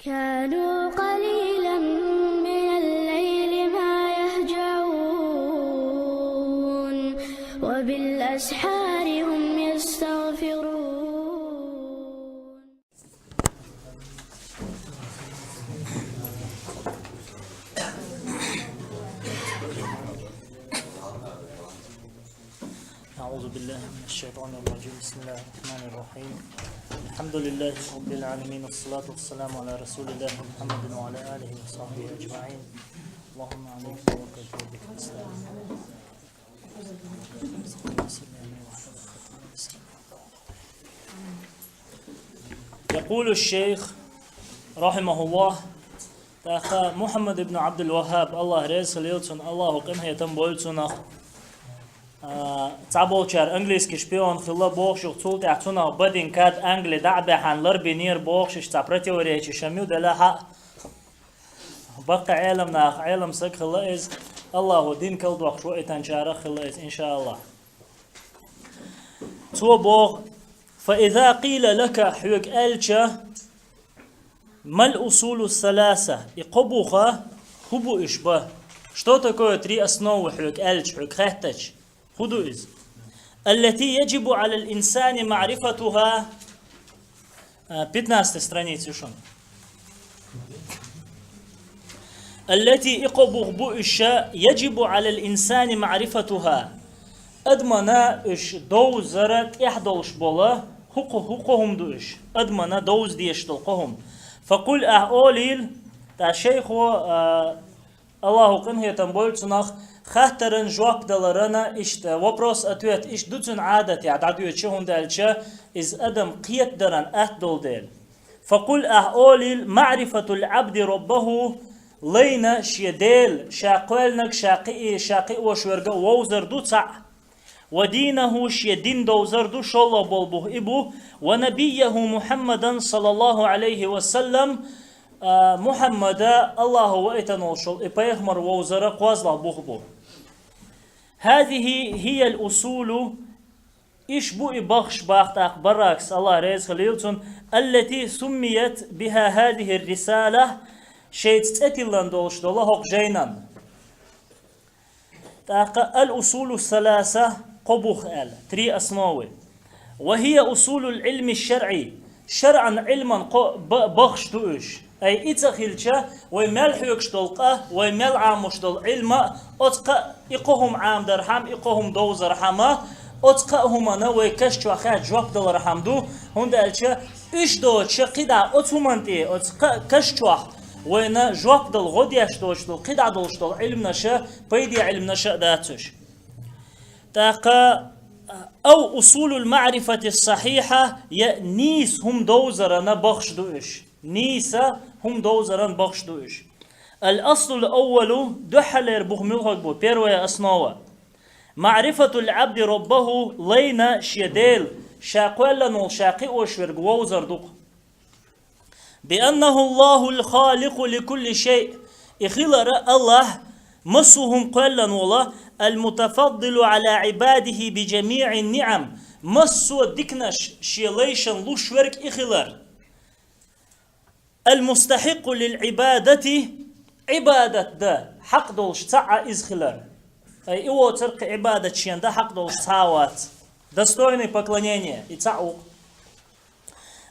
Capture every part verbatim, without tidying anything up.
كانوا قليلا من الليل ما يهجعون وبالأسحار هم يستغفرون. أعوذ بالله من الشيطان الرجيم. بسم الله الرحمن الرحيم. الحمد لله رب العالمين، والصلاة والسلام على رسول الله محمد وعلى آله وصحبه أجمعين. اللهم عليك توكلت وبك أستعين. يقول الشيخ رحمه الله, тӀаккха Мухьаммад ибн Ӏабдул-Ваххаб, АллахӀ реза хилийла цунна, АллахӀа къинхетам бойла цунах, а, цхьаболчар английски шпион хилла бохуш, юха цул тӀаьхьа цунах бадин кад Англи дӀа а баьхьана ларбинера бохуш, иштта цхьа противоречи шамил делахь а, баккхий Ӏелам нах, Ӏелам саг хилла иза, АллахӀа дин калдоккхуш ваийтинчарах хилла иза, иншааллахӀ. Цо боху: فإذا قيل لك, хьоьга аьлча, ما الأصول الثلاثة, и кхо бух хӀун бу уьш ба? Что такое три основы хьоьга аьлча, хьоьга хаьттача, хӀун ду иза? التي يجب على الإنسان معرفتها. А, пятнадцатая страница ю шуна. التي, и кхо бух бу уьш, يجب على الإنسان معرفتها. Адамана уьш довзара тӀехь долуш бола, хӀу кхо, хӀу кхо хӀума ду уьш. Адамана довза дезаш долу кхо хӀума. فقل, ахь олийла, тӀаккха шайхо, а, АллахӀа къинхетам бойла цунах, хаттаран жоп даларана иштта, вопрос-ответ иштта ду цуьнан Ӏадатехь дӀадоьдуш, хӀунда аьлча иза адам кхетадаран атта долу дела. فقل, ахь олийла, معرفة العبد ربه, лайна шен Дела, ша кхоьллинарг, ша кхиий, ша кхиош верг а вовзар ду цхьаъ. ودينه, шен дин довзар ду, шолгӀа болу бух и бу, ونبيه محمدا صلى الله عليه وسلم, а, Мухьаммада, АллахӀа ваийтина волуш волу и пайхамар вовзара кхозлагӀа бух бу. هذه هي الأصول, иш бу и бахаш бах тӀаккха Барракс, АллахӀ реза хилийла цунна, التي سميت بها هذه الرسالة, шайца цӀе тиллина долуш долу хӀокху жайнан. ТӀаккха الأصول الثلاثة, кхо бух аьлла, три основы. وهي أصول العلم الشرعي, шарӀан Ӏилман кхо ба-, бахаш ду уьш. Ай, и ца хилча, вай мел хьоьгуш долу къа, вай мел Ӏамош долу Ӏилма, оцу кхо, и кхо хӀума Ӏамадархьама, и кхо хӀума довзархьама, оцу кхо хӀуманна вай каш чохь хаьттича жоп далархьама ду, хӀунда аьлча уьш доцуша кхидӀа оцу хӀуманна тӀе, оцу кха-, каш чохь вайна жоп дала гӀо деш доцуш долу, кхидӀа долуш долу Ӏилманаша, пайде Ӏилманаша а дац уьш. ТӀаккха, أو أصول المعرفة الصحيحة, я нийса хӀума довзарана бахаш ду уьш. Нийса хӀума довзаран бахаш ду уьш. الأصل الأول, дуьххьалера бух муьлхарг бу, первая основа. معرفة العبد ربه, лайна шен Дела, ша кхоьллина волу, ша кхиош верг вовзар ду-кх. بأنه الله الخالق لكل شيء, и хилар АллахӀ массо а хӀума кхоьллина волу, المتفضل على عباده بجميع النعم, массо а диканаш шен лайшна луш верг и хилар. المستحق للعبادة, Ӏибадат дан хьакъ долуш цхьаъ иза хилар. Ай, и воцург кхин Ӏибадат шена дан хьакъ долуш цхьа а вац. Достойный поклонения, и цхьаъ ву-кх.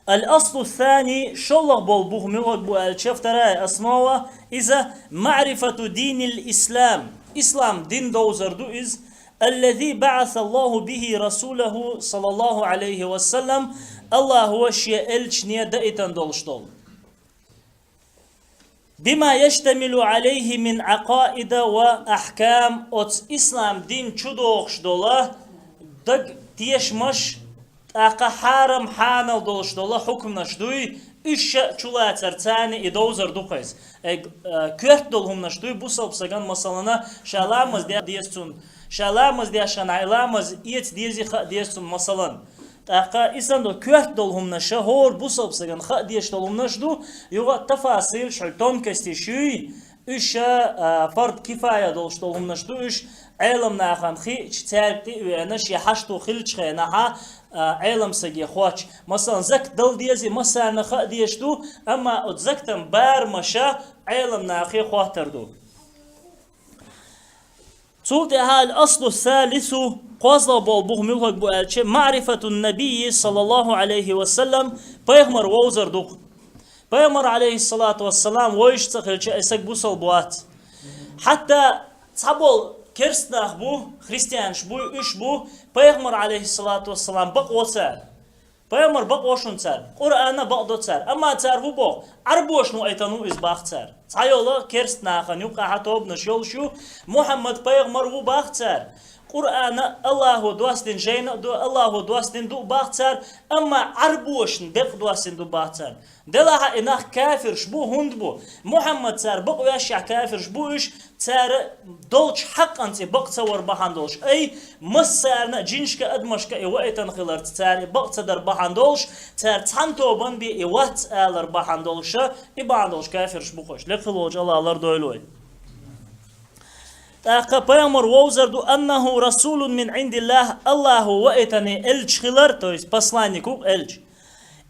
الأصل الثاني, шолгӀа болу бух муьлхарг бу аьлча, вторая основа, иза معرفة دين الإسلام, ислам дин довзар ду иза, الذي بعث الله به رسوله صلى الله عليه وسلم, АллахӀа шен элчане даийтина долуш долу. بما يشتمل عليه من عقائد وأحكام, оцу ислам дин чу дохуш долу даг тешамаш, тӀаккха хьарам хьанал долуш долу хьукманаш дуй, уьш а чулацар царна и довзар ду-кх иза. Э, э, коьрта долу хӀуманаш дуй, бусалба сагана, масалана, ша ламаз де деза цунна, ша ламаз деш хана, и ламаз эца дезий хаа деза цунна, масалана. ТӀаккха и санна долу коьрта долу хӀуманаш, хӀора бусалба сагана хаа дезаш долу хӀуманаш ду, юха а тафасил, шуьйра тонкостей шуьй, уьш а, а, фард кифая долуш долу хӀуманаш ду уьш, Ӏелам нахана хиъча, цаьрга тӀе а веана, шен хьашто хиллачу хенахьа, а, Ӏелам саге хоч. Масалан, закат дала дезий, массарна хаа дезаш ду, амма оцу закатан барамаша Ӏелам нахе хоттар ду. Цул тӀаьхьа ал-аслу салису, кхозлагӀа болу бух муьлхарг бу аьлча, маърифатун набийи, саллаллаху Ӏалайхи ва саллам, пайхамар вовзар ду. Пайхамар, Ӏалайхиссалату вассалам, вовзаш ца хилча, и саг бусалба вац. Хьатта цхьаболу керста нах бу, христианаш бу, уьш бу, пайхамар, Ӏалайхиссалату вассалам, бакъ во цара. Пайхамар бакъ во шуна цара, Къуръана бакъ до цара. Амма цара хӀун боху? Ӏарбошна ваийтина ву иза, бах цара. Цхьайолу керста нахана юккъехь тобанаш йолуш ю, Мухьаммад пайхамар ву, бах цара. Къуръана Аллахо доссадина жайна а ду, Аллахо доссадина ду, бах цара. Амма Ӏарбошна бекъ доссина ду, бах цара. Делахь а и нах кафирш бу, хӀунда бу? Мухьаммад цара бакъ вешшехь кафирш бу уьш, цара долчу хьакъанца и бакъ ца вар бахьана долуш. Ай, массарна а, жинашка а, адамашка а и ваийтина хиларца, цара и бакъ ца дар бахьана долуш, цара цхьана тобанна бен и вац алар бахьана долуша, и бахьана долуш кафирш бу уьш. Лекха волчу Аллах лардойла вай. ТӀаккха пайхамар вовзар ду, аннаху расулун мин Ӏиндиллах, Аллахо ваийтина элча хилар, то есть посланник ву элча.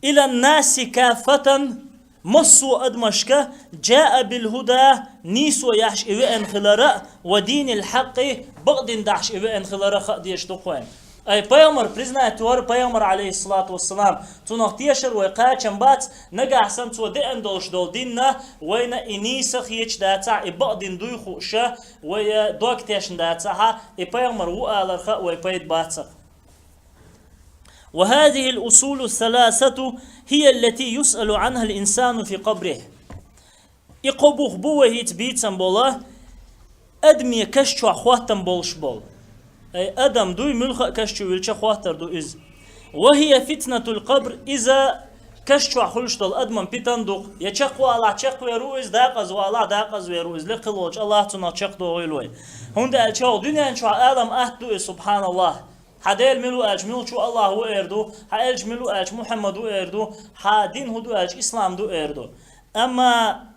Илан наси каффатан, массо а адамашка, жаа бил хӀуда, нийсо яхьаш и веана хилара, ва динил хьакъи, бакъдин дахьаш и веана хилара хаа дезаш ду-кх вайна. Ай, пайхамар признать вара, пайхамар, Ӏалайхиссалату вассалам, цунах тешар вай кхачам бац, нагахь санна цо деана долуш долу динна, вайна и нийса хеташ дацахь, и бакъдин дуй хууша, вай, э, дог тешна дацахьа, и пайхамар ву алар хаа вай пайда бацахь. وهذه الأصول الثلاثة هي التي يسأل عنها الإنسان في قبره. И кхо бух бу вай хӀинца бийцам бола, адаме каш чохь хоттам болуш болу. Ай, адам дуй, муьлхха а каш чу вилча хоттар ду иза. وهي فتنة القبر, иза каш чохь хуьлуш долу адаман питан ду-кх. Я чекхвалахь, чекхвер ву иза, дакъазвалахь, дакъазвер ву иза. Лекха волчу Аллах цунах чекхдохийла вай. ХӀунда аьлча хӀокху дуьнен чохь алам атта ду иза, субханаллах. Хьан Дела мила ву аьлча, муьлххачу Аллах ву эр ду, хьан элча мила ву аьлча, Мухьаммад ву эр ду, хьан дин хӀун ду аьлча, ислам ду эр ду. Амма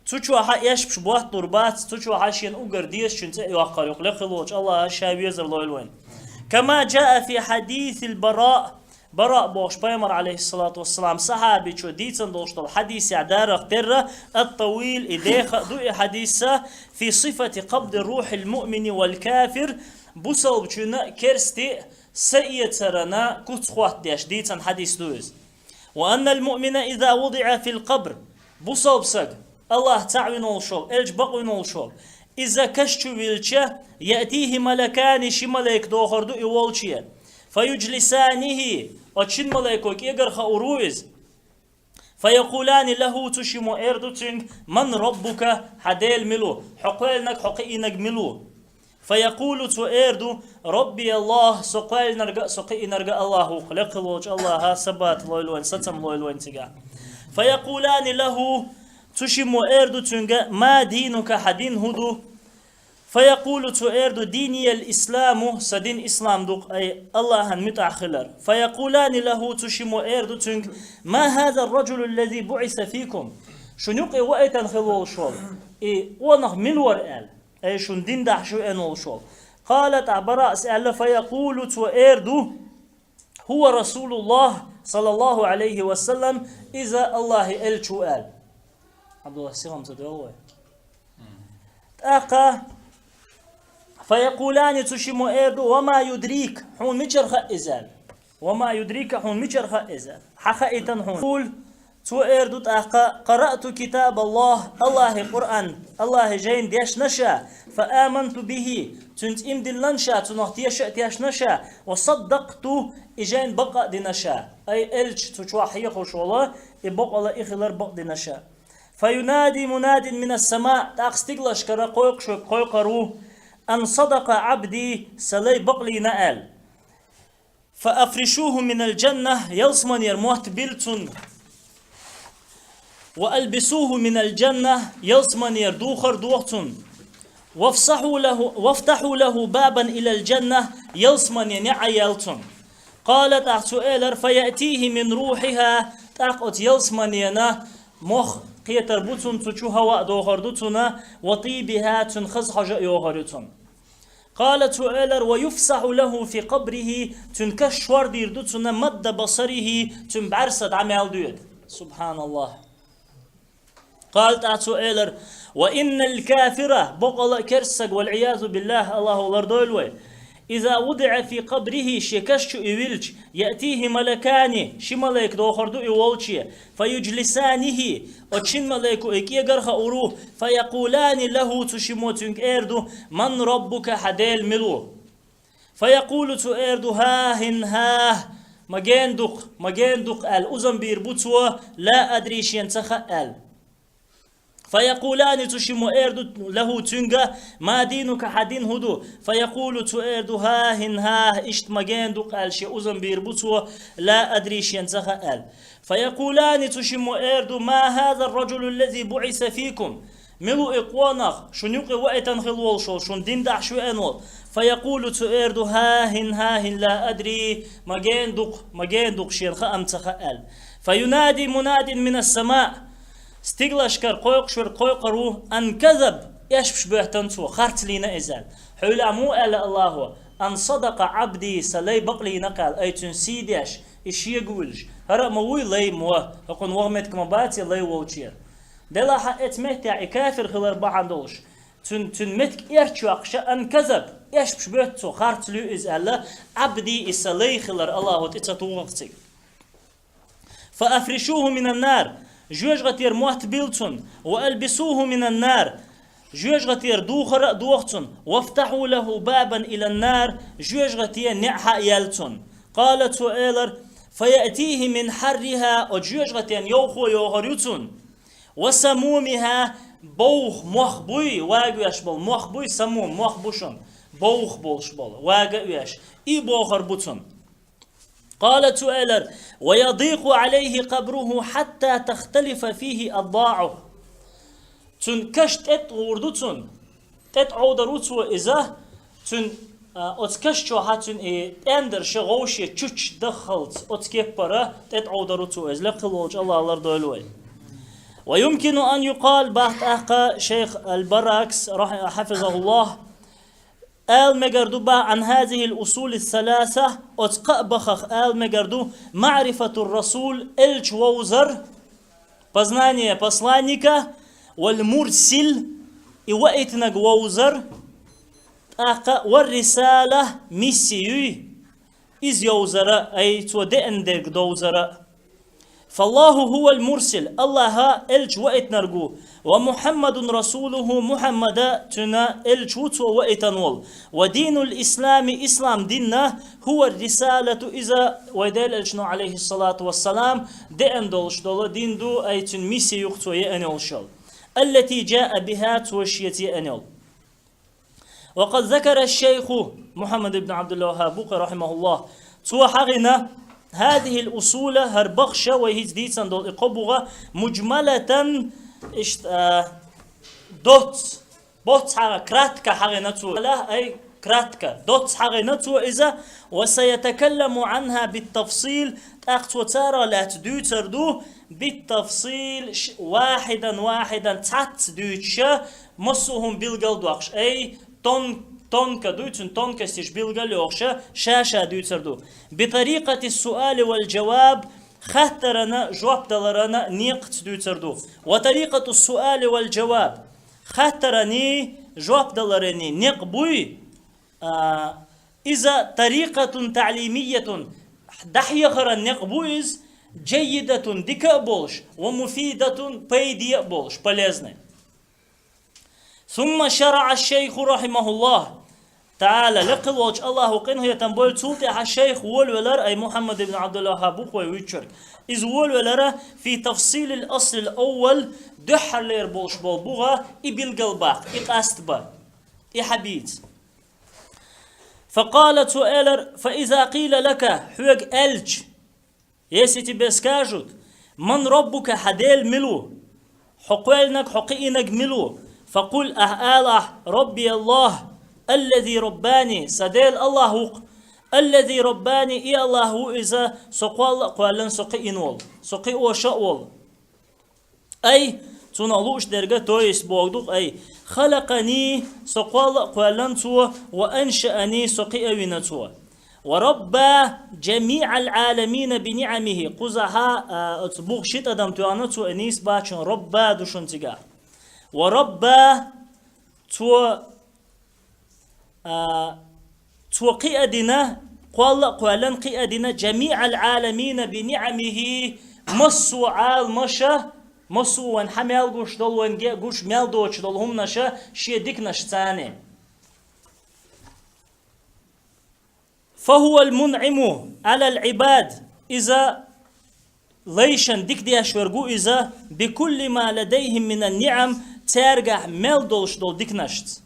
цу чохь хьан эшпаш ботталур бац, цу чохь хьан шена уггар дезачун цӀе а йоккхур ю-кх, лекха волчу Аллаха ша везар лойла вайн. Кама жаа фи хьадисил Бараъ, Бараъ бохуш пайхамар, алейхиссалату вассалам, сахьабичо дийцан долуш долу хьадисехь дарах терра, ат-тавил, и деха а ду и хьадиса, фи сифати къабди рухьил муъмини вал кафир, бусалбачуьнан а, керсти а са эцарана куц хӀоттадеш дийцан хьадис ду иза. Ва аннал муъмина иза вудиъа фил къабр, бусалба саг, Аллах цхьаъ вина волуш волу, элча бакъ вина волуш волу, иза каш чу вилча, яътихи малакани, ши малайка дохур ду и волче. Фаюджлисанихи, оцу шина малайко кӀегар хаур ву иза. Фаякулани лаху, цу шиммо эр ду цуьнга: «Ман раббука?» Хьан Дела мила ву? Хьо кхоьллинарг, хьо кхиийнарг мила ву? Фаякулу, цо эр ду: «Рабби Аллах, со кхоьллинарг а, со кхиийнарг а Аллах ву-кх». Лекха волчу Аллаха сабат лойла вайн, сацам лойла вайн цигахь. Фаякулани лаху, цу шиммо эр ду цуьнга: «Ма динука?» Хьан дин хӀун ду? Фаякулу, цо эр ду: «Диниял исламу», сан дин ислам ду-кх, ай, Аллахьан муьтӀахь хилар. Фаякулани лаху, цу шиммо эр ду цуьнга: «Ма хазар раджулу ллази буъиса фикум?» Шуна юкъе ваийтан хила волуш волу и къонах мила вара аьлла, ай, шуна дин дахьаш веана волуш волу. Къала, тӀаккха Бараъс аьлла, фаякулу, цо эр ду: «Хува расулуллах, саллаллаху алейхи ва саллам», иза Аллахьи элча ву аьлла. Абдулла, сигам ца доьлу вай? ТӀаккха, фаякулани, цу шиммо эр ду: «Ва ма юдрик?» Хьуна мичара хаьа иза аьлла? «Ва ма юдрика», хьуна мичара хаьа иза? Хьан хаийтан хьуна? Кул, цо эр ду тӀаккха: «Къараъту китабаллах», Аллахьи Къуръан, Аллахьи жайна дешна ша, «фа аманту бихи», цуьнца иман диллина ша, цунах теша а тешна ша, «ва саддакъту», и жайна бакъ а дина ша. Ай, элча цу чохь хьехуш волу, и бакъала и хилар бакъ дина ша. «Фа юнади мунадин минас сама», тӀаккха стиглашкара кхойкхуш верг кхойкхур ву: «Ан садакъа абди», сан лай бакълийна аьлла. «Фа афришуху минал джанна», ялсаманера мотт билла цунна. «Ва албисуху минал джанна», ялсаманера духар доху цунна. «Вафсаху лаху, вафтаху лаху бабан илал джанна», ялсамане неӀ а яьлла цунна. Къала, тӀаккха цо элар: «Фа яътихи мин рухьиха», тӀаккха оцу ялсаманена мох кхетар бу цунна, цу чу хӀаваъ дохур ду цунна, «ва тибиха», цуьнан хаза хьожа а йохур ю цунна. قال, цо элар: ويفسح له في قبره, цуьнан каш шордийр ду цунна, مد بصره, цуьнан бӀаьрса дӀа мел доьду. سبحان الله. قال, тӀаккха цо элар: وإن الكافر, бокъала а керста саг, والعياذ بالله, АллахӀа лардойла вай, إذا وضع في قبره, шен каш чу и виллча, يأتيه ملكان, ши малайк дохур ду и волче, فيجلسانه, оцу шина малайко и кӀегар хуур ву, فيقولان له, цу шиммо цуьнга эр ду: من ربك, хьан Дела мила ву? فيقول, цо эр ду: ها هن ها, ма гена ду-кх, ма гена ду-кх, аьлла, узам бийр бу цо, لا أدري, шена ца хаьа аьлла. فيقولان, цу шиммо эр ду له, цуьнга: ما دينك, хьан дин хӀун ду? فيقول, цо эр ду: ها هن ها, иштта ма гена ду-кх, аьлла, шена узам бийр бу цо, لا أدري, шена ца хаьа аьлла. فيقولان, цу шиммо эр ду: ما هذا الرجل الذي بعث فيكم؟ Мила ву и къонах, шуна юкъе ваийтина хилла волуш волу, шуна дин дахьаш веана волу? فيقول, цо эр ду: ها هن ها هن لا أدري, ма гена ду-кх, ма гена ду-кх, шена хаа-м ца хаьа аьлла. فينادي مناد من السماء, стиглашкара кхойкхуш верг кхойкхур ву: أن كذب, эшпаш боьттина цо, харц лийна иза аьлла. Хьуьлла муха аьлла АллахӀа: أن صدق عبدي, сан лай бакълийна-кх аьлла, ай цуьнан сий деш, и шега вуьллуш. ХӀара а ма вуй лай мо, хӀокхуьнан ваха меттиг ма баций лай волчера. Делахь а оцу меттехь и кафир хилар бахьана долуш, цуьнан, цуьнан меттиг эрча йоккхуш, أن كذب, эшпаш боьтту цо, харц луьй иза аьлла, عبدي, и сан лай хилар АллахӀа тӀе ца туху-кх цига. فأفرشوه من النار, жоьжахатера мотт билла цунна, وألبسوه من النار, жоьжахатера духар а доха цунна, وافتحوا له بابا إلى النار, жоьжахатин неӀ схьа а елла цунна. قال, цо элар: فيأتيه من حرها, оцу жоьжахатин йовхо йохур ю цунна, وسمومها, бовха мох буй, вагавеш болу мох буй, самум мох бу шуна, бовха болуш болу, вага а веш, и бохур бу цунна. قال, цо элар: ويضيق عليه قبره حتى تختلف فيه أضلاعه. Цуьнан каш тӀетӀагӀур ду цунна, тӀетӀагӀовдар ву цо иза, цуьнан, а, оцу каш чохь цуьнан и тӀендарш гӀовше чучча даххалц, оцу кеппара тӀетӀагӀовдар ву цо иза, лекха хилла волчу АллахӀа лардойла вай. ويمكن أن يقال, бах тӀаккха шайх Аль-Баракс, рахь-, хьафизахуллахӀ, ала мегар ду, бах, عن هذه الأصول الثلاثة, оцу кхаа бахах ала мегар ду: معرفة الرسول, элча вовзар, познание посланника, والمرسل, и ваийтинарг вовзар, тӀаккха والرسالة, мисси юй, иза йовзар а, ай, цо деана дерг довзар а. فالله هو المرسل, АллахӀ элча ваийтинарг ву, ومحمد رسوله, Мухьаммад цуьнан элча ву, цо ваийтина волу. ودين الإسلام, ислам дин а, هو الرسالة, иза вайн Делан элчано, عليه الصلاة والسلام, деана долуш долу дин ду, ай, цуьнан мисси ю-кх цо еана йолуш йолу, التي جاء بها, цо шеца еана йолу. وقد ذكر الشيخ محمد بن عبد الوهاب, рахьимахуллахӀ, цо хьахийна هذه الأصول, хӀара бахаш, вай хӀинца дийцина долу и кхо буха, مجملة, иштта, а, доцца, боцца хьахийна, кратко хьахийна цо. Ла, ай, кратко, доцца хьахийна цо иза, وسيتكلم عنها بالتفصيل, тӀаккха цо царах лаьцна дуьйцур ду, بالتفصيل, ш-, واحدا واحدا, цхьацца дуьйцуш, массо а хӀума билгал а доккхуш, ай, тон-, тонко дуй, цуьнан тонкостеш билгал а йохуш, ша-ша дуьйцур ду. بطريقة السؤال والجواب, хаттарана, жоп даларана некъаца дуьйцур ду. وطريقة السؤال والجواب, хаттараний, жоп далараний некъ буй, а, иза طريقة تعليمية, дӀахьехаран некъ бу иза, جيدة, дика а болуш, ومفيدة, пайде а болуш, полезный. ثم شرع الشيخ رحمه الله تعالى, лекха волчу АллахӀа къинхетам бойла, цул тӀаьхьа шайх волавелара, ай, Мухьаммад ибн Ӏабдул-ВаххӀаб ву-кх вай вуьйцург. Иза волавелара في تفصيل الأصل الأول, дуьххьарлера болуш болу буха и билгалбаккха, и къастабан, и хьабийца. فقال, цо элар: فإذا قيل لك, хьоьга аьлча, если тебе скажут: من ربك, хьан Дела мила ву? Хьо кхоьллинарг, хьо кхиийнарг мила ву? فقل, ахь алахь: ربي الله الذي رباني, сан Дела АллахӀ ву-кх, الذي رباني, и АллахӀ ву иза, со кхолла а кхоьллина, со кхиийна волу, со кхиош а волу. Ай, Цунах лууш дерг, то есть бохург ду-кх, ай, خلقني, со кхолла а кхоьллина цо, وأنشأني, со кхиавина цо. وربى جميع العالمين بنعمه. Кхузахьа, а, оцу бух ши тӀадам тоьхна цо, и нийса бац шуна, ربى ду шуна цигахь. وربى, цо, а, цо кхиадина, кхолла а кхоьллина кхиадина, جميع العالمين بنعمه, массо а Ӏаламаша, массо а вайна хьа мел гуш долу, вайна гуш мел доцуш долу хӀуманаша шен диканашца. فهو المنعم على العباد. Иза лайшна дика деш верг ву иза, بكل ما لديهم من النعم, цаьргахь мел долуш долу диканашца.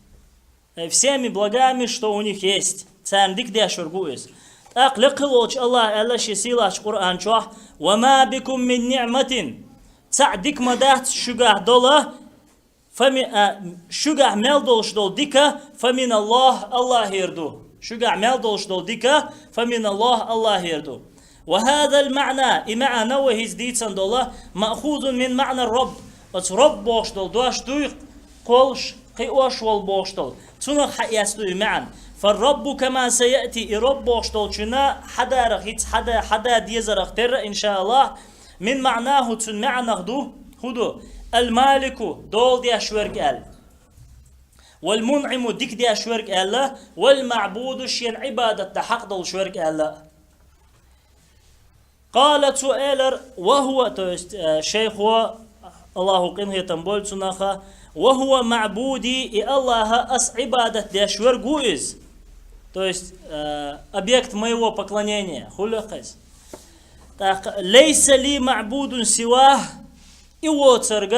Э, всеми благами, что у них есть. Царна дика деш верг ву иза. ТӀаккха лекха волчу Аллаха аьлла шен сийлахьчу Къуръан чохь: وما بكم من نعمة. Цхьаъ дика ма дац шуьгахь долу, фами-, а, шуьгахь мел долуш долу дика, فمن الله, Аллахера ду. Шуьгахь мел долуш долу дика, فمن الله, Аллахера ду. وهذا المعنى, и маьӀна вай хӀинца дийцина долу, مأخوذ من معنى الرب. Оцу رب бохуш долу дош дуй, кхоллуш, кхиош волу бохуш долу. Цунах хьаэцна ду и маьӀна. فالرب كما سيأتي, и رب бохуш долчунна хьадарах, хӀинца хьада-, хьада дезарах терра, иншааллахӀ, من معناه, цуьнан маьӀнах ду, хӀун ду? المالك, дола деш верг аьлла. والمنعم, дика деш верг аьлла. والمعبود, шена Ӏибадат дан хьакъ долуш верг аьлла. قال, цо элира, وهو, то есть, э, шайхо, Аллахо къинхетам бойла цунах, وهو معبودي, и Аллахь ас Ӏибадат деш верг ву иза. То есть, э, объект моего поклонения, хуьлу-кх иза. ТӀаккха, ليس لي معبود سواه, и воцург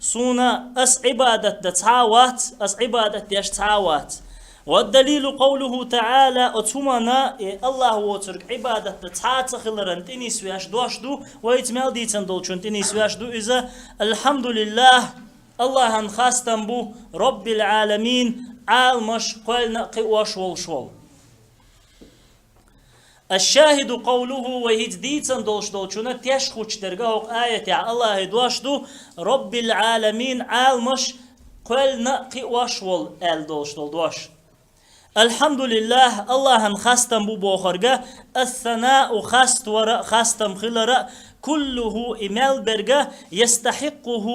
суна ас Ӏибадат дан цхьа а вац, ас Ӏибадат деш цхьа а вац. والدليل قوله تعالى, оцу хӀуманна, и Аллахь воцург Ӏибадат дан цхьа а ца хиларан тӀе нисвеш дош ду, вайца мел дийцина долчун тӀе нисвеш ду иза: الحمد لله, Аллахьан хастам бу, رب العالمين, Ӏаламаш кхоьллина а кхиош волуш волу. الشاهد قوله, вай хӀинца дийцина долуш долчунна теш хуьлуш дерг хӀокху аятехь Аллахьан дош ду, رب العالمين, Ӏаламаш кхоьллина а кхиош волу аьлла долуш долу дош. الحمد لله, Аллахьан хастам бу бохург, الثناء, хаставар а, хастам хилар а, كله, и мел берг, يستحقه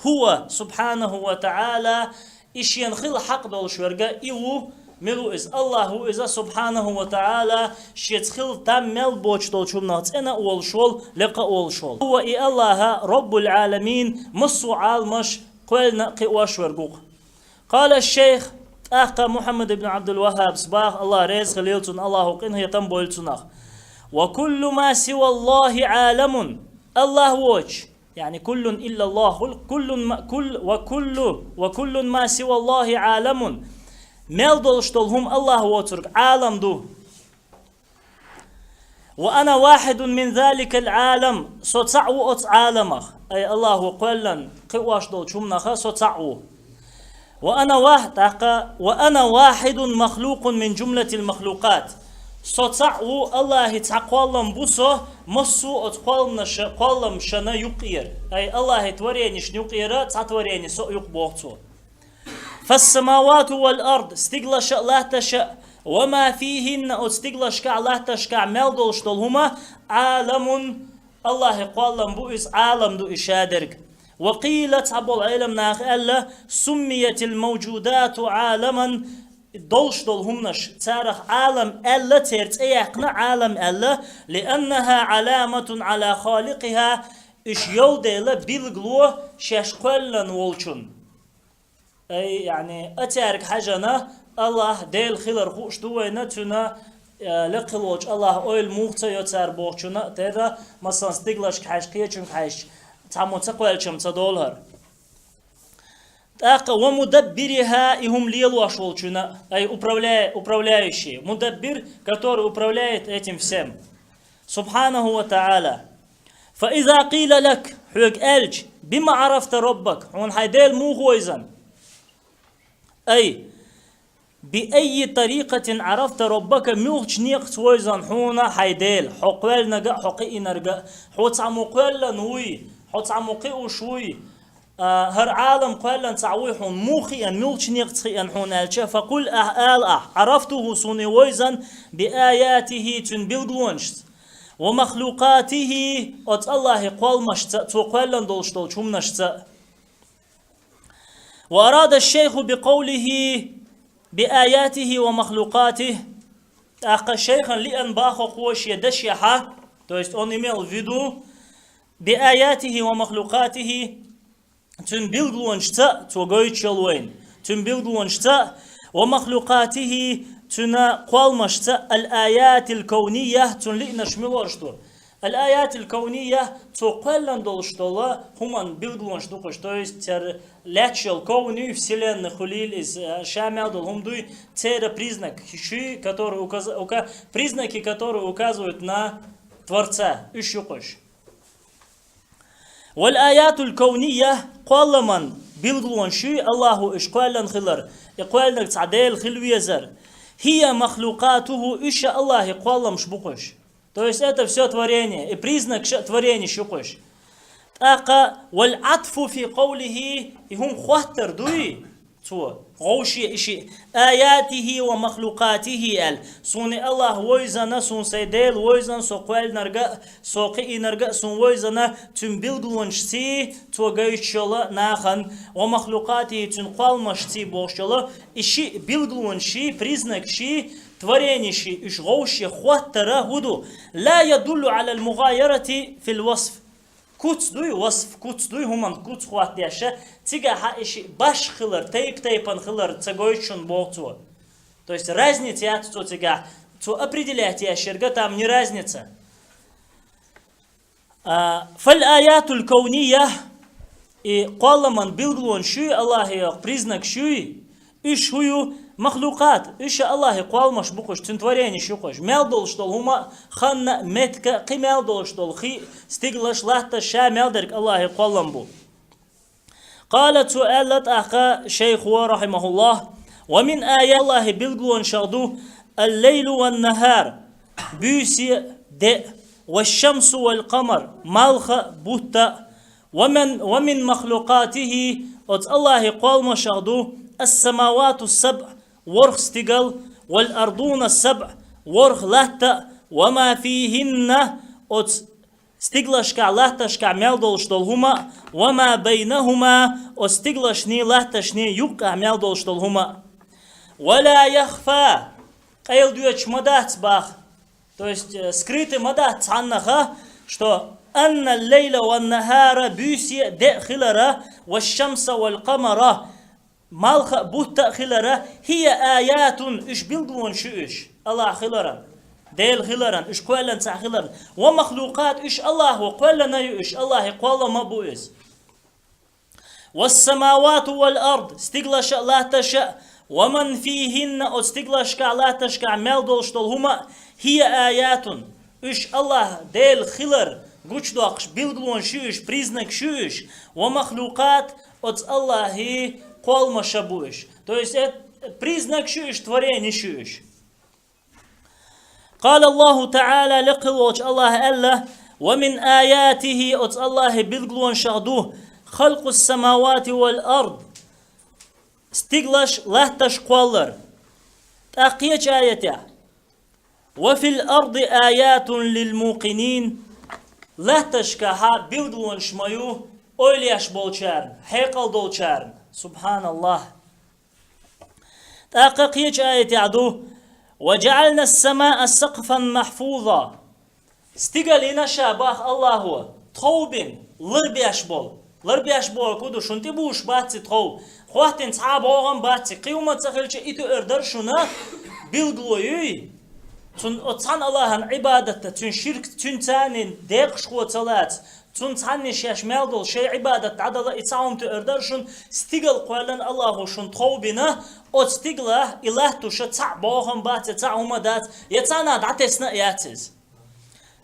هو سبحانه وتعالى, и шена хила хьакъ долуш верг и ву, мила ву иза? Аллахь ву иза, سبحانه وتعالى, шеца хила там мел боцуш долчу хӀуманах цӀена а волуш волу, лекха а волуш волу. هو, и Аллахь, رب العالمين, массо а Ӏаламаш кхоьллина а кхиош верг ву-кх. قال الشيخ, тӀаккха Мухьаммад ибн Ӏабдул-ВаххӀабас баха, Аллахь реза хилийла цунна, Аллахо къинхетам бойла цунах: وكل ما سوى الله عالم, Аллахь воцуш, يعني كل إلا الله, كل ما، كل، وكل، وكل ما سوى الله عالم. Мел долуш долу хӀума Аллахь воцург Ӏалам ду. وأنا واحد من ذلك العالم, со цхьаъ ву оцу Ӏаламах. Ай, Аллахьо кхоьллина кхиош долчу хӀуманах со цхьаъ ву. وأنا واح-، тӀаккха, وأنا واحد مخلوق من جملة المخلوقات. Со цхьаъ ву, Аллахьан цхьа кхоллам бу со, массо а оцу кхолламнаша-, кхолламашна юккъера. Ай, Аллахьан творенешна юккъера цхьа творени со а ю-кх, боху цо. فالسماوات والأرض, стиглаша а, латташа а, وما فيهن, оцу стиглашкахь а, латташкахь а мел долуш долу хӀума, عالم, Аллахьан кхоллам бу иза, Ӏалам ду и шадерг. وقيل, цхьаболу Ӏеламнаха аьлла: سميت الموجودات عالما, долуш долу хӀуманаш, царах Ӏалам аьлла, церан цӀе яьккхина Ӏалам аьлла, لأنها علامة على خالقها, уьш йолу дела билгало шаьш кхоьллина волчун. Ай, яъни, а цаьрга хьаьжна, Аллахь Дела хилар хууш ду вайна, цуьнан, э, лекха волчу Аллахьан ойла муха ца йо цара бохучунна а терра, масалан, стиглашка хьаьжча, кхечуьнга хьаьжча, цхьаммо ца кхоьллича-м ца долу хӀара. ТӀаккха ومدبرها, и хӀума лелош волчунна, ай, управля-, управляющий, مدبر, который управляет этим всем. سبحانه وتعالى. فإذا قيل لك, хьоьга аьлча, بم عرفت ربك, хьуна хьайн Дела муха вевзина? Ай, بأي طريقة عرفت ربك, муьлхачу некъаца вевзина хьуна хьайн Дела, хьо кхоьллинарг а, хьо кхиийнарг а, хьо цхьаммо кхоьллина вуй, хьо цхьаммо кхиош вуй, А, хӀара Ӏалам кхоьллина цхьаъ вуй хьуна, муха хиъна, муьлхача некъаца хиъна хьуна аьлча, факъул, ахь ала ахь, Ӏарафтуху, суна и вайзана, би аятихи, цуьнан билгалонашца, ва махлукъатихи, оцу Аллахьи кхолламашца, цо кхоьллина долуш долчу хӀуманашца. Ва арада шайху би къовлихи, би аятихи ва махлукъатихи, тӀаккха шайхан лиъна бахо кхо шен дашехьа, то есть он имел в виду, би аятихи ва махлукъатихи, цуьнан билгалонашца, цо гойтуш йолу вайна, цуьнан билгалонашца, ва махлукъатихи, цуьнан кхолламашца, ал-аятил кавнийя, цунна лиънарш муьлш ду. Ал-аятил кавнийя, цо кхоьллина долуш долу хӀуманан билгалонаш ду кхуш, то есть цара лаьтташ йолу ковни, вселенная хуьлийла иза, ша мел долу хӀума дуй, церан признак, ши, который указ-, ука-, признаки, которые указывают на Творца, уьш ю кхуш. Вал аятул кавнийя, кхолламан билгалонаш ю, Аллахьо уьш кхоьллина хилар, и кхоьллинарг цхьа Дела хила везар. Хия махлукъатуху, уьш а Аллахьи кхолламаш бу кхуш. То есть это всё творение, и признакаш а творенеш ю кхуш. ТӀаккха вал Ӏатфу фи къовлихи, и хӀума хӀоттар дуй, цо, гӀовше и шиъ, аятихи ва махлукъатихи аьлла. Суна и Аллахь войзана, суна сайн Дела войзана, со кхоьллинарг а, со кхиийнарг а суна войзана, цуьнан билгалонашций, цо гойтуш йолу нахана, ва махлукъатихи, цуьнан кхолламашций бохуш йолу, и шиъ билгалонаший, признакаший, творенеший, уьш гӀовше хӀоттара хӀу ду? Ла ядуллу Ӏалал мугӀайярати фил васф. Куц дуй, васф, куц дуй, хӀуманан куц хӀоттадеш, цигахьа и шиъ башха хилар, тайп-тайпана хилар ца гойту шуна боху цо. То есть разница яц цо цигахь, цо определять еш ерга там не разница. А, фал аятул кавнийя, и кхолламан билгалонаш ю, Аллахье йоккху признакаш ю, уьш хӀу ю, махлукъат, уьш а Аллахьи кхолламаш бу кхуш, цуьнан творенеш ю кхуш. Мел долуш долу хӀума а, ханна а, меттиг а, кхин мел долуш долу хи а, стиглаш, латташ, ша мел дерг Аллахьи кхоллам бу. Къала, цо аьлла тӀаккха шайхо, рахьимахуллахь, ва мин ая-, Аллахьи билгалонашах ду, ал-лайлу ван-нахар, буьйса а, де а, ва шамсу вал къамар, малх а, бутт а, ва мин, ва мин махлукъатихи, оцу Аллахьи кхолламашах ду, ас-самавату сабъ, ворхӀ стигал, вал ардуна сабъ, ворхӀ латта, ва ма фихинна, оцу стиглашкахь, латташкахь мел долуш долу хӀума а, ва ма байнахума, оцу стиглашний, латташний юккъехь мел долуш долу хӀума а. Ва ла яхфа, къайладоьдуш ма дац баха. То есть, э, скрытый ма дац цхьаннаха, что анна лейла ва нахара, буьйса а, де а хилара, ва шамса вал къамара, малх а, бутт а хилара, хия аятун, уьш билгалонаш ю уьш, Аллахь хиларан, Дела хиларан, уьш кхоьллина цхьаъ хиларан, ва махлукъат, уьш Аллахьо кхоьллина ю уьш, Аллахьи кхоллама бу иза. Вассамавату вал ард, стиглаша а, латташа а, ва ман фихинна, оцу стиглашкахь, латташкахь мел долуш долу хӀума а, хия аятун, уьш Аллахь Дела хилар гучудоккхуш билгалонаш ю уьш, признакаш ю уьш, ва махлукъат, оцу Аллахьи кхолламаша бу уьш. То есть, э, признакаш ю уьш, творенеш ю уьш. Къала Аллаху таӀала, лекха волчу Аллахьа аьлла, ва мин аятихи, оцу Аллахьи билгалонашах ду, халкъус самавати вал ард, стиглаш, латташ кхоллар. ТӀаккха кхечу аятехь, ва фил арди аятун лил мукъинин, латташкахьа билгалонаш ма ю эвлаяаш болчарна, хьекъал долчарна. Субханаллахь. ТӀаккха кхечу аятехь ду, ва джаӀална ас-самаа сакъфан махьфуза. Стигал йина ша баха Аллахьо, тхов бина, лар беш болу. Лар беш бохург хӀун ду, шуна тӀебуш бац и тхов. Хьоттина цхьа а богӀам бац и, кхин хӀума ца хилча, и туьар дара шуна билгало юй. Цунна оцу цхьана Аллахьан Ӏибадатта, цуьнан ширк, цуьнан царнин декъашхо ца лаца, цунна цхьанне шаьш мел долу шайн Ӏибадат дӀадала и цхьа хӀума туьар дара шуна, стигал кхоьллина Аллахьо шуна тхов бина, оцу стигалахь и латтуша цхьаъ богӀам бац, я цхьаъ хӀума дац, я царна дӀатесна а яц иза.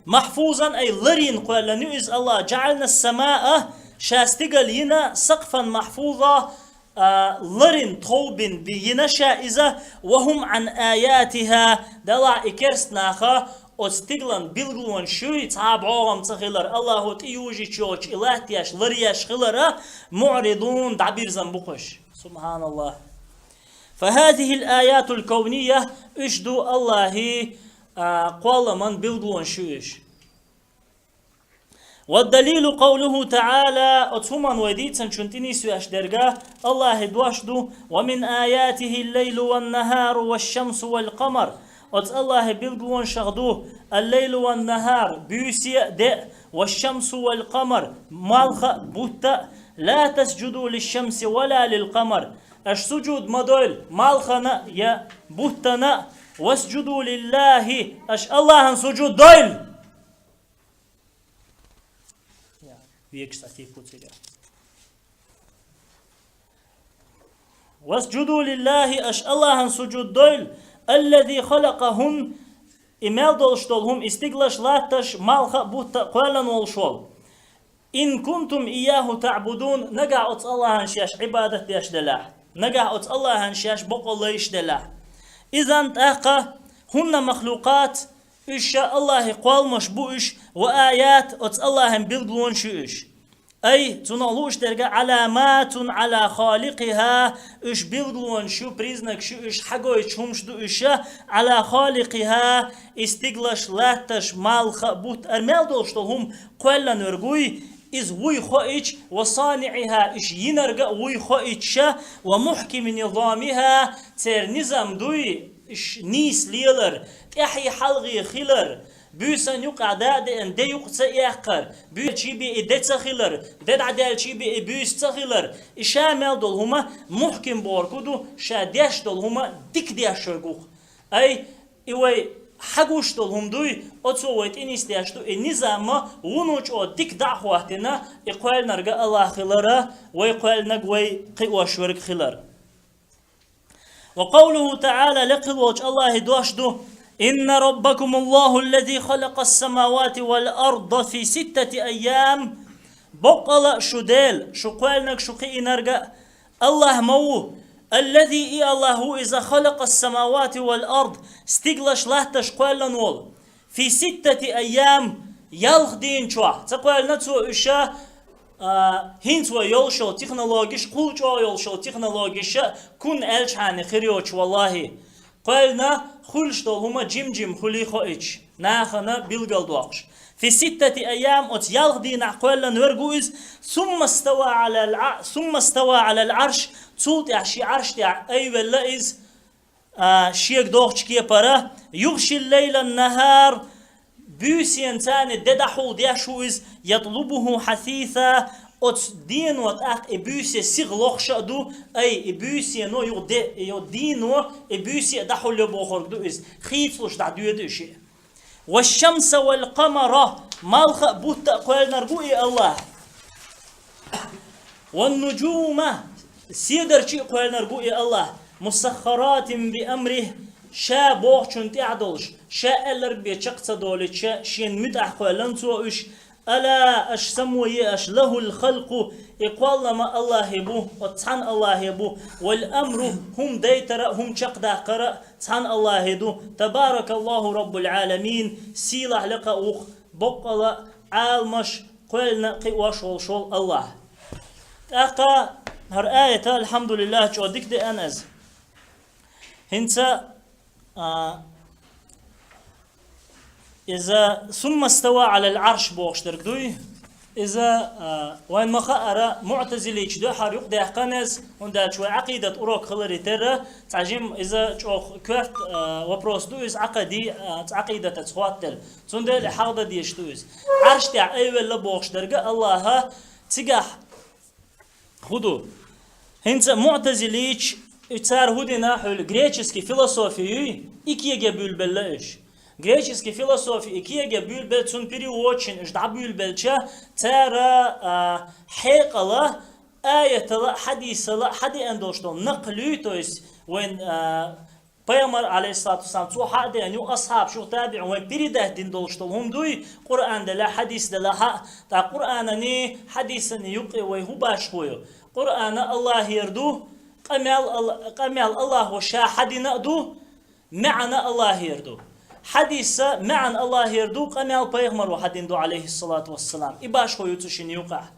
Махьфузан ай ларийна кхоьллина ю иза Аллахь, джаӀална ас-самаа, ша стигал йина, сакъфан махьфуза, а, ларин тхов бина би йина ша иза, ва хӀум Ӏан аятиха, делахь и керста наха Оцу стиглан билгалонаш юй, цхьа а бӀогӀам ца хилар, Аллахо тӀеюжийта йолчу и латта еш, лар еш хилара, муӀридун, дӀабирзина бу уьш. СубхьаналлахӀ. فهذه الآيات الكونية, уьш ду Аллахьан, а, кхолламан билгалонаш ю уьш. والدليل قوله تعالى, оцу хӀуманна вай дийцинчунна тӀе нисвеш дерг Аллахьан дош ду: ومن آياته الليل والنهار والشمس والقمر. Оцу Аллахьан билгалонашах ду: الليل والنهار, буьйса а, де а, والشمس والقمر, малх а, бутт а. لا تسجدوا للشمس ولا للقمر. Аша сужуд ма дойла малхана а, я буттана а. واسجدوا لله, аша Аллахьан сужуд дойла. Векаш цӀа тӀе куцира. واسجدوا لله, аша Аллахьан сужуд дойла, الذي خلقهن, и мел долуш долу хӀума, и стиглаш, латташ, малх а, бутт а кхоьллина волуш волу. إن كنتم إياه تعبدون, нагахь оцу Аллахьан шаьш Ӏибадат деш делахь, нагахь оцу Аллахьан шаьш бакъо лайш делахь. إذن, тӀаккха, هن مخلوقات, уьш ша Аллахьан кхолламаш бу уьш, وآيات, оцу Аллахьан билгалонаш ю уьш. أي, цунах лууш дерг علامات على خالقها, уьш билгалонаш ю, признакаш ю уьш, хьагойтуш хӀумаш ду уьш ша على خالقها, и стиглаш, латташ, малх а, бутт а, мел долуш долу хӀума кхоьллина верг вуй, иза вуй хоуьйтуш, وصانعها, уьш йинарг а вуй хоуьйтуш ша, ومحكم نظامها, церан низам дуй, уьш нийса лелар, тӀаьхье хьалхе хилар, буьйсанна юкъахь да а деана, де юкъа ца эккхар, буьйсанчий бен и де ца хилар, де дӀадаьллачий бен и буьйса ца хилар, и ша мел долу хӀума, мухьким бохург хӀун ду, ша деш долу хӀума дика деш верг ву-кх. Ай, и вай хьагуш долу хӀума дуй, оцо вай тӀе нисдеш ду, и низам а вуно чӀогӀа дика дӀа а хӀоттийна, и кхоьллинарг а Аллахь хилар а, вай кхоьллинарг вай кхиош верг хилар. وقوله تعالى, лекха волчу Аллахьан дош ду: إن ربكم الله الذي خلق السماوات والأرض في ستة أيام. Боккъала а шу Дела, шу кхоьллинарг, шу кхиийнарг а Аллахь ма ву, الذي, и Аллахь ву иза, خلق السماوات والأرض, стиглаш, латташ кхоьллина волу. في ستة أيام, ялх дийна чохь, ца кхоьллина цо уьш, а, хӀинца вай йолуш йолу технологиш, кхул чӀогӀа йолуш йолу технологиш а, кун аьлчхьана хир йоцуш, валлахӀи. Кхоьллина хуьлуш долу хӀума жим-жим хуьлий хоуьйтуш, нахана билгалдоккхуш. في ستة أيام, оцу ялх дийнахь кхоьллина верг ву иза, ثم استوى على الع-, ثم استوى على العرش, цул тӀаьхьа шен Ӏарш тӀехь айвелла иза, а, шега дохучу кепара, يغشي الليل النهار, буьйсанна царна де дӀахьулдеш ву иза, يطلبه حثيثا, оцу дено тӀаккха и буьйса сиха лохуш а ду, ай, и буьйсано юха де, и дено, и буьйса а дӀахьулйо бохург ду иза, хийцалуш дӀадоьду и шиъ. والشمس والقمر, малх а, бутт а кхоьллинарг ву и Аллахь. والنجوم, седарчий а кхоьллинарг ву и Аллахь. مسخرات بأمره, ша бохучунна тӀехь долуш, ша аьлларг бен чекх ца долуьйтуш, шена муьтӀахь кхоьллина цо уьш. ألا, аша само е аша, له الخلق, и кхоллам а Аллахьан бу, оцу цхьана Аллахьан бу, والأمر, хӀума дайтар а, хӀума чекхдаккхар а цхьана Аллахьан ду. تبارك الله رب العالمين, сийлахь лекха а ву-кх боккъала а Ӏаламаш кхоьллина кхиош волуш волу Аллахь. ТӀаккха хӀара аят, алхьамдулиллахӀ, чӀогӀа дика деана иза. ХӀинца, а, иза ثم استوى على العرش бохуш дерг дуй. Иза, а, вайн ма-хаъара, муӀтазилийчу дуьхьал юкъадаьккхина иза, хӀунда аьлча вай Ӏакъидат урок хиларе терра, цхьа жим иза чӀогӀа коьрта, а, вопрос ду иза, Ӏакъиди-, а, Ӏакъидатаца хӀоттаделла. Цундела и хьалха дан дезаш ду иза. Ӏарш тӀехь айвелла бохуш дерг а Аллахьа цигахь хӀун ду? ХӀинца муӀтазилийча, и цара хӀун дина хьуьлла, греческий философи юй, и кеге буьйлабелла уьш. Греческий философи и кеге буьйлабелла, цунна переводчина уьш дӀабуьйлабелча, цара, а, хьекъала, аятала, хьадисала, хьадеана долуш долу накълуй, то есть вайн, а, Пайхамар, алейхиссалату вассалам, цо хьа а деана ю, асхьаб, шух табиӀ, вайн передать дина долуш долу хӀума дуй, Къуръан делахь, хьадис делахь а, тӀаккха Къуръанани, хьадисани юкъе вай хӀун башхо ю? Къуръана Аллахьера ду, къамел Алла-, къамел Аллахьо ша хьадина а ду, маьӀна Аллахьера ду. Хьадиса маьӀна Аллахьера ду, къамаьл пайхамаро хьадина ду, Ӏалайхиссалату вассалам. И башхо ю цу шин юкъахь.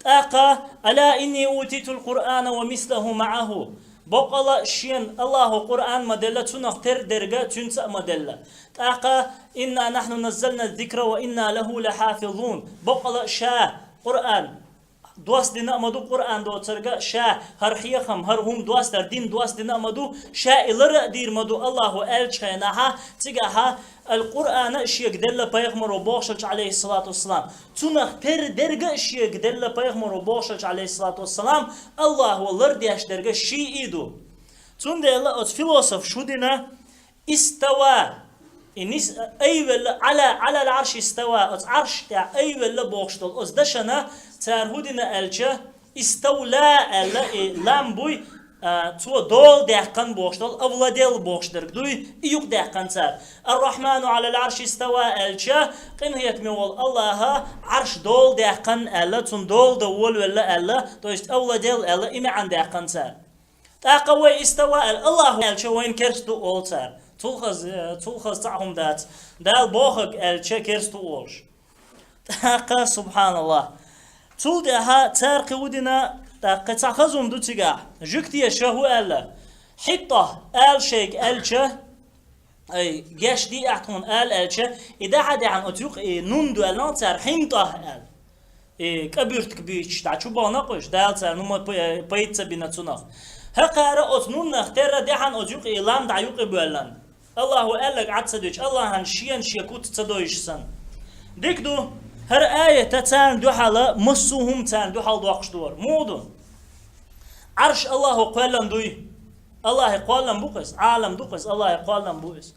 ТӀаккха: «Ала инни утитул Къуръана ва мислаху маӀаху». Боккъала шен Аллахьо Къуръан ма делла, цунах тера дерг а цуьнца а ма делла. ТӀаккха: «Инна нахьну наззална зикра ва инна лаху лахьафизун». Боккъала ша Къуръан доссадина а ма ду, Къуръан доцург а ша, хӀара хьехам, хӀара хӀума доссадар, дин доссадина а ма ду, ша и лар а дийр ма ду Аллахьо аьллачу хенахьа, цигахьа ал-Къуръана а шега делла пайхамаро бохуш хилча, Ӏалайхиссалату вассалам, цунах тера дерг а шега делла пайхамаро бохуш хилча, Ӏалайхиссалату вассалам, Аллахьо лардеш дерг а шиъ и ду. Цундела оцу философ шу дина, «Истава». И нис-, айвелла, «Ӏала, Ӏалал Ӏарш истава», оцу Ӏарш тӀехь айвелла бохуш долу оцу дашана цара хӀу дина аьлча, «Иставла» аьлла, и лам буй, а, цо дола даьккхина бохуш долу, «овладел» бохуш дерг дуй, и юкъа даьккхина цара. «Ар-Рахьману Ӏалал Ӏарш истава» аьлча, къинхетаме волу Аллахьа Ӏарш дола даьккхина аьлла, цунна дола дан волавелла аьлла, то есть «овладел» аьлла, и маьӀна даьккхина цара. ТӀаккха вай «Истава» аьлла, Аллахьо аьлча вайна керста ду олу цара. Цул хаза, цул хаза цхьа хӀума дац. Дала бохург аьлча керста ву олуш. ТӀаккха, субхьаналлахь. Цул тӀаьхьа цара кхин хӀу дина, тӀаккха цхьа хаза хӀума ду цигахь. Жуьгтеша хӀу аьлла? «ХьитӀа» аьлла шайга аьлча, ай, геш дийр ду тхуна ала аьлча, и дахьа-дахьана оцу юкъа и нун доьллина цара, «ХьинтӀа» аьлла. И кӀабуьртиг буьйцуш, дӀа чу бахана кхуьш, Дала цара нума пай-, пайда ца бина цунах. ХӀокхара оцу нуннах терра даьхьна оцу юкъа и лам дӀа юкъа боьллина. Аллахьо аьлларг Ӏад ца дуьтуш, Аллахьан шена шен куц ца дойуш санна. Дика ду, хӀара аята царна дуьхьала, массо а хӀума царна дуьхьал доккхуш дора. Муха ду? Ӏарш Аллахьо кхоьллина дуй. Аллахье кхоьллина бу-кх иза, Ӏалам ду-кх иза, Аллахье кхоьллина бу иза.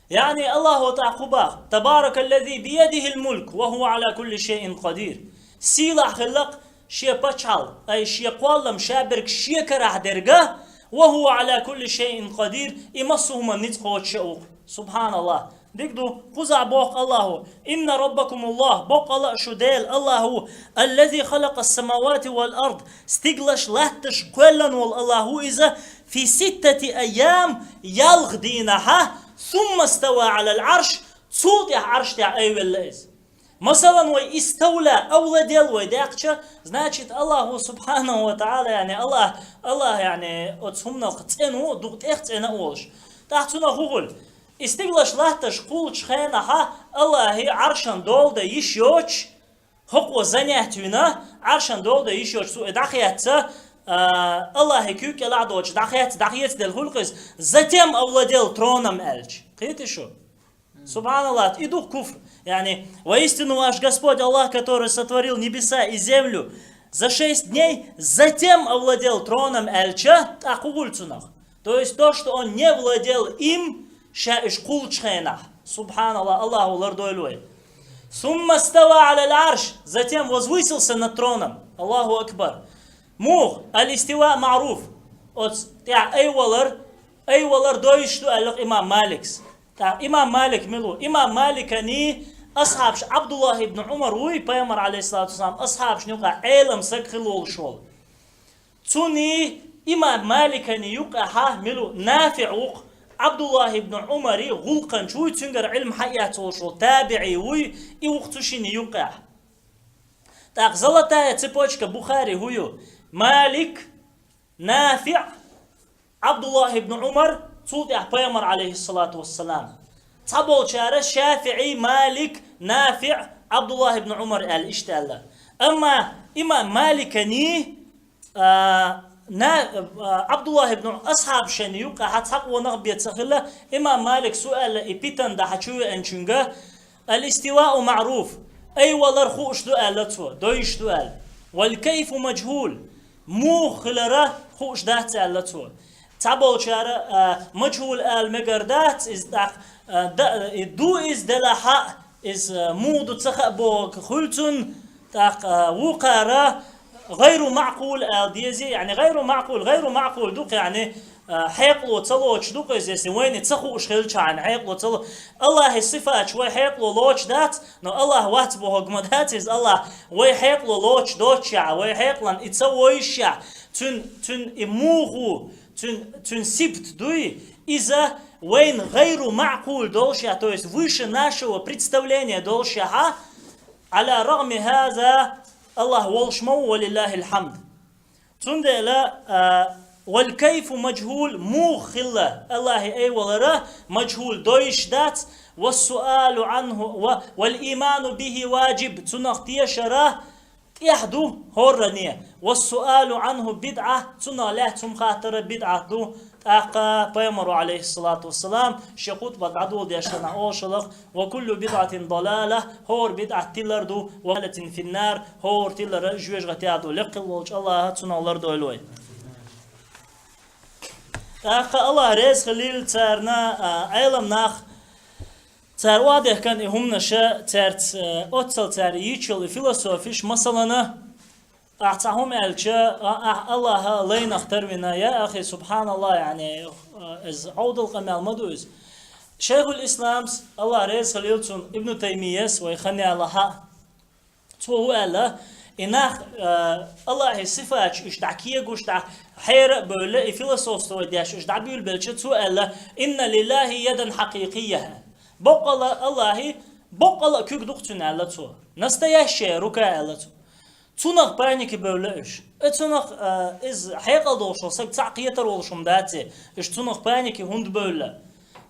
Яъни Аллахьо тӀаккха хӀу боху: «Табаракаллази биядихил мулк, ва хӀува Ӏала кулли шайин къадир». Сийлахь хилла-кх шен пачхьалкх, ай, шен кхоллам, ша берг шен карахь дерг а, «ва хӀува Ӏала кулли шайин къадир», и массо а хӀуманна ницкъ кхочуш а ву-кх. Субхьаналлахь. Дика ду, кхузахь боху Аллахьо: «Инна раббакумуллахь», боккъала а шу Дела Аллахь ву, «аллази халакъас-самавати вал ард», стиглаш, латташ кхоьллина волу Аллахь ву иза, «фи ситтати айям», ялх дийнахьа, «сумма става Ӏалал Ӏарш», цул тӀаьхьа Ӏарш тӀехь айвелла иза. Масалан, вай «иставла», «овладел» вай даьккхича, значит, Аллахьу субхьанаху ва таӀала, яъни Аллахь, Аллахь, яъни оцу хӀуманах цӀена ву, дукха тӀех цӀена а волуш. ТӀаккха цунах хӀу хуьлу? И стиглаш, латташ кхуллучу хенахьа Аллахье Ӏаршана дола дан йиш йоцуш, хӀокхо занятие вина, Ӏаршана дола дан йиш йоцуш цо и дӀахецна, а, Аллахье куьйга кӀелахь доцуш дӀахецна, дӀахецаделла хуьлу-кх иза, «затем овладел троном» аьлча. Кхетий шу? Субханаллах, и ду-кх куфр. Яъни, «Воистину ваш Господь Аллах, который сотворил небеса и землю за шесть дней, затем овладел троном» аьлча, тӀаккха хӀу хуьлу цунах? То есть то, что он не владел им, ша уьш кхуллучу хенахь. Субханаллах, Аллахьо лардойла вай. «Сумма става Ӏалал Ӏарш», затем возвысился над троном. Аллаху акбар. Муха, ал-истива маъруф. Оцу тӀехь айвалар, айвалар дойуш ду аьлла имам Маликс. ТӀаккха имам Малик мила ву? Имам Маликани асхьабаш, Ӏабдуллах ибн Ӏумар вуй, пайхамар, алейхиссалату вассалам, асхьабашна юкъахь Ӏелам саг хила волуш волу. Цуьнан имам Маликани юкъахьа мила ву? НафиӀ ву-кх, Ӏабдуллах ибн Ӏумари гӀуллакханча вуй, цуьнгара Ӏилма хьаэца волуш волу табиӀи вуй, и ву-кх цу шинна юкъахь. ТӀаккха золотая цепочка Бухари хӀу ю? Малик, НафиӀ, Ӏабдуллах ибн Ӏумар, цул тӀаьхьа пайхамар, алейхиссалату вассалам. Цхьаболчара ШафиӀи, Малик, НафиӀ, Ӏабдуллах ибн Ӏумар аьлла, иштта аьлла. Амма имам Маликани, а, на-, а, Ӏабдуллах ибн асхьабашна юкъахьа цхьа къонах бен ца хилла, имам Маликс хӀу аьлла, и питана дахьа чу веанчуьнга, «Ал-истивау маъруф», айвалар хууш ду аьлла цо, дойуш ду аьлла. «Вал кайфу мажхул», муха хилара хууш дац аьлла цо. Цхьаболчара, а, мажхул ала мегар дац, иза тӀаккха, а, да-, и ду иза делахь а, иза, а, муха ду ца хаьа бохург хуьлу цунна, тӀаккха, а, вукхара, гӀайру маӀкъул ала деза, яъни гӀайру маӀкъул, гӀайру маӀкъул ду-кх, яъни, а, хьекъало ца лоцуш ду-кх иза, если вайна ца хууш хилча, хьекъало ца ло-, Аллахьа сифаташ вай хьекъало лоцуш дац, но Аллахь вац бохург ма дац иза, Аллахь вай хьекъало лоцуш доцушехь, вай хьекъалан и ца войшехь, цуьнан, цуьнан и муха ву, цуьнан, цуьнан сибат дуй, иза вайна гӀайру маӀкъул долушехь, то есть выше нашего представления долушехь, Ӏала рагӀми хӀаза, Аллахь волуш ма ву, ва лиллахьил хьамд. Цундела, а, вал кайфу мажхӀул, муха хилла Аллахьан айвалара мажхӀул, дойуш дац, ва суалу Ӏанху, ва, вал ийману бихӀи важиб, цунах тешар тӀехь ду хӀорране, ва суалу Ӏанху бидӀа, цунах лаьцна хӀума хаттар бидӀат ду, ТӀаккха Пайхамаро, Ӏалайхиссалату вассалам, шен хутбат дӀадоладеш хиларна олуш хилла-кх: «Ва куллу бидӀатин далала», хӀора бидӀат тилар ду, «ва далалатин финнар», хӀора тилар жоьжахате ду. Лекха волчу Аллахьа цунах лардойла вай. ТӀаккха Аллахь реза хилийла царна, а, Ӏелам нах, цара охьадехкина и хӀуманаш, цаьрца, э, оццул цара йийцина йолу и философиш, масалана, Ахь цхьа хӀума аьлча, а-, ахь Аллахьа лайнах тарвина, я ахи, субханаллахь, яъни, иза Ӏовдал къамел ма ду иза. Шайхул Исламс, Аллахь реза хилийла цунна, Ибну Таймияс, вай хан ялахь, цо хӀун аьлла, и нах, а, Аллахьан сифаташ уьш дӀа кегош, дӀа хьера а бевлла, и философство деш уьш дӀабуьйлабелча, цо аьлла: «Инна лиллахьи ядан хьакъикъийя». Боккъала Аллахьан, боккъала а куьг ду-кх цуьнан, аьлла цо. Настоящая рука, аьлла цо. Цунах паника бевлла уьш. Э, цунах, а, иза хьекъал долуш волу стаг цхьаъ кхетар волуш хӀума дац и, уьш цунах паника хӀунда бевлла?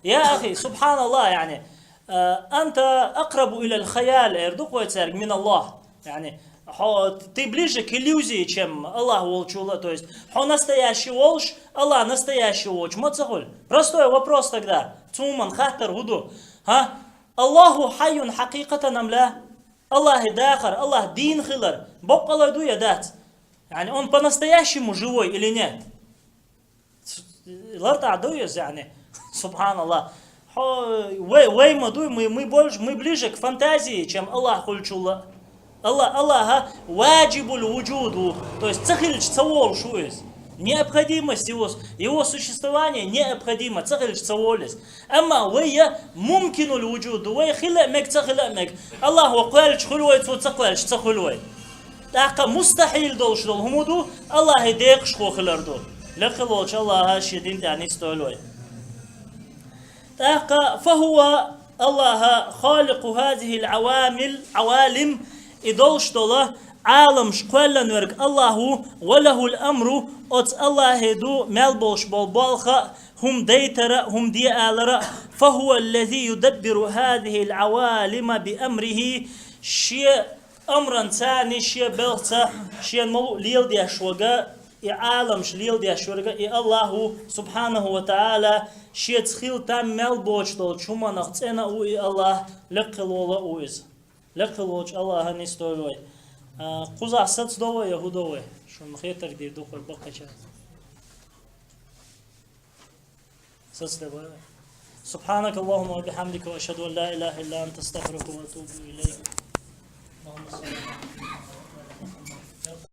Я ахи, субханаллахь, яъни, а, «Анта акърабу илал хаял», эр ду-кх вай цаьрга, «мин Аллахь». Яъни, хьо, ты ближе к иллюзии, чем Аллахь волчул а, то есть, хьо настоящий волуш, Аллахь настоящий воцуш ма ца хуьлу. Простой вопрос тогда, цу хӀуманна хаттар хӀун ду? ХӀа? Аллахьу хьайюн хьакъикъатан ам ла? Аллахьан дахар, Аллахь дийна хилар, боккъала дуй я дац? Яъни, он по-настоящему живой или нет? ЛартӀахь дуй иза, яъни? Субханаллахь. Хьо, вай, вай ма дуй, мы, мы больше, мы ближе к фантазии, чем Аллахь хуьлучул а. Аллахь, Аллахь важибул вуджуд ву, то есть ца хилча ца волуш ву иза. Необходимость его, его существование необходимо, ца хилча ца волу иза. Амма вай я мумкинул вуджуд ду, вай хила а мега, ца хила а мега. Аллахь вай кхоьллича хуьлу вай, цо ца кхоьллича ца хуьлу вай. ТӀаккха мустахьил долуш долу хӀума ду, Аллахьан декъашхо хилар ду. Лекха волчу Аллахьа шен дин тӀехь нисдойла вай. ТӀаккха, фахува Аллахьа халикъу хазихил Ӏавамил, Ӏавалим, и долуш долу Ӏаламаш кхоьллинверг Аллахь ву, ва лахул амру, оцу Аллахье ду мел болуш болу болх а, хӀума дайтар а, хӀума де алар а, фахува аллази юдаббиру хазихил Ӏавалима би амрихи, шен амранца, шен белхаца, шена мала а леладеш верг, и Ӏаламаш леладеш верг и Аллахь ву, субхьанаху ва таӀала, шеца хила там мел боцуш долчу хӀуманах цӀена а ву и Аллахь, лекха волу а ву иза. Лекха волчу Аллахьа нисдойла вай. А, кхузахь сацадо вай я хӀун до вай? Шуна хетарг дийр ду-кх вай баккхийчарна. Сацаде вай. سبحانك اللهم وبحمدك، وأشهد أن لا إله إلا أنت، أستغفرك وأتوب إليك. اللهم صل على محمد.